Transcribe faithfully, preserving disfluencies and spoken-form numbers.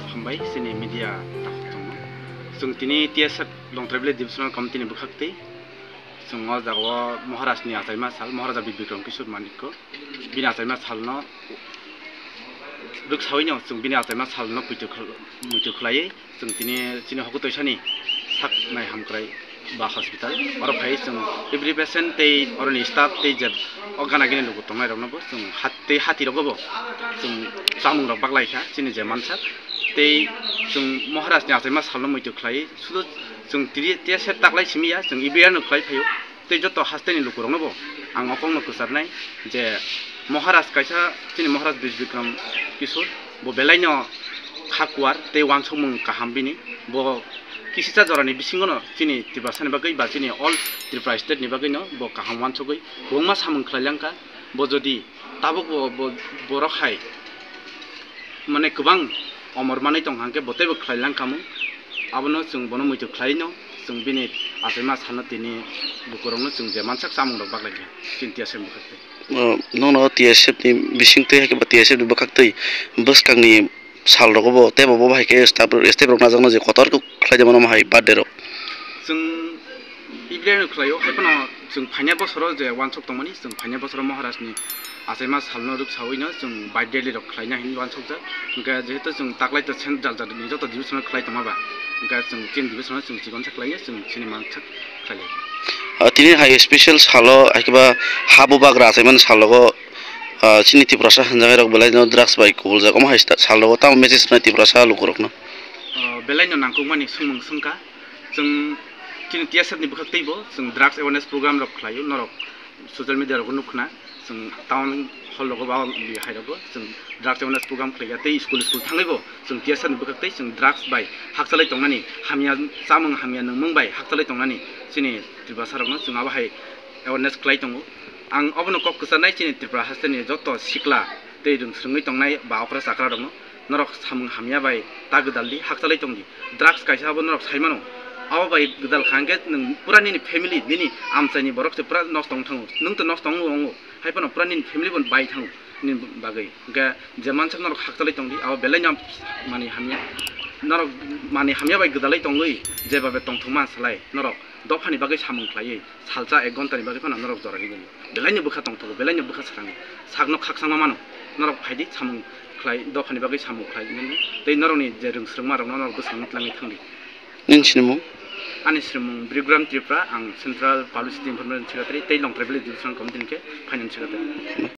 Hambai, chini media takhuk tongno. Chwng tini T S F Longtrai Valley Divisional Committee ni bwkhak twi chwng o jaga o Maharaj ni achaima sal, Maharaja Bir Bikram Kishore Manikko bini achaima salno rwksawi no chwng bini achaima salno puitu khwlai, muitu khwlaiwi chwng tini chini hokutwi sani sak nai hamkrai ba hospital oro phai chwng every patient tei oroni staff tei je o gana gini luku tongnai rokno bo chwng hat tei hati rogo bo chwng chamung rok baklai kha chini je mansak tei chwng Maharaj ni achaima salno muitu khwlaiwi sudu chwng tiri T S F taklai simi ya chwng E B R no khwlai phaio. Tei joto hasteni lukurokno bo ang o kokno kwcharnai je Maharaj kaisa chini Maharaj Bij Bikram Kishore bo belaino kha kuar tei uansukmung kaham bini. Bo kisisa jorani bisingono chini Tiprasani bagwi ba chini all Tripura state ni bagwino bo kaham uansugwi kwbangma samung khlai langkha. Bo jodi tabuk bo, bo, borok hai mane kwbang omor manwi tong hangkhe bo teibo khlai langkha mung. Abono chwng bono muitu khlaino chwng bini achaima salno tini bukurokno chwng je mansak chamung rok baklai kha chini T S F ni bwkhak twi. O, nono T S F ni bising twi hai khe ba T S F ni bwkhak twi bwskangni sal rogo bo teibo bo hai khe staff, staff rok najakno je kotor khe khlai de mano hai birthday rok. Chwng Ibrahim khlaio hai phano chwng phaina bosoro je uansuk tongmani chwng phaina bosoro Maharaj ni achaima salno rwksawi no chwng birthday rok khlaina hinwi uansukjak. Hwnkhe jehetu chwng taklai to central jat ni joto division o khlai tongma ba, hwnkhe chwng chini division o chwng chikonsa khlaio, chwng chini mansak khlaio. Ah, tini hai special salo hai khe ba ha bubagra achaimani salogo, ah, chini Tiprasa hanjagai rok belai no drugs bai kubuljak, omo hai sta-, salogo tamo message rwnai Tiprasa lukurokno? Ah, belai no nangkukmani swngmung swngkha. Chwng chini T S F ni bwkhak teibo chwng drugs awareness program rok khlaio, norok social media rogo nukkhna, chwng town hall rogo ba hai rogo chwng drugs awareness program khlaiya tei school school thangwibo chwng T S F ni bwkhak tei chwng drugs bai hakchalai tongnani, hamya chamung hamya nungmung bai hakchalai tongnani chini Tiprasa rokno chwng abo hai awareness khlai tongo. Ang obono kok kwcharnai chini Tripura hasteni joto sikla tei rwng swrwngwi tongnai ba okra chakra rokno. Norok samung hamya bai ta gwdal di, hakchalai tong di. Drugs kaisa abo norok sai mano. Abo bai gwdal kha hwnkhe nwng pura nini family, nini amchaini borok se pura nosto wng thango. Nwng to nosto wng wngo. Hai phano pura nini family bo bai thango nini bagwi. Hwnkhe je mansak norok hakchalai tong di, abo belai no manwi hamya. Norok manwi hamya bai gwdalai tongwi je babe tongthokma salai norok dophani bagwi samung khlaiwi. Salsa ek ghonta ni bagwi phano norok jora ri mano. Belai no bwkha tongthogo, belai no bwkha swkango. Sakno khakchangma mano. Norok phai di samung khlai, dophani bagwi samung khlai mano. Tei norokni je rwng swrwngma rokno norok bwskango twlangwi thang di. Nini sinimung? Ani sinimung Brigram Tripura, ang Central Publicity Information Secretary tei Longtrai Valley Division Committee ni khe Finance Secretary.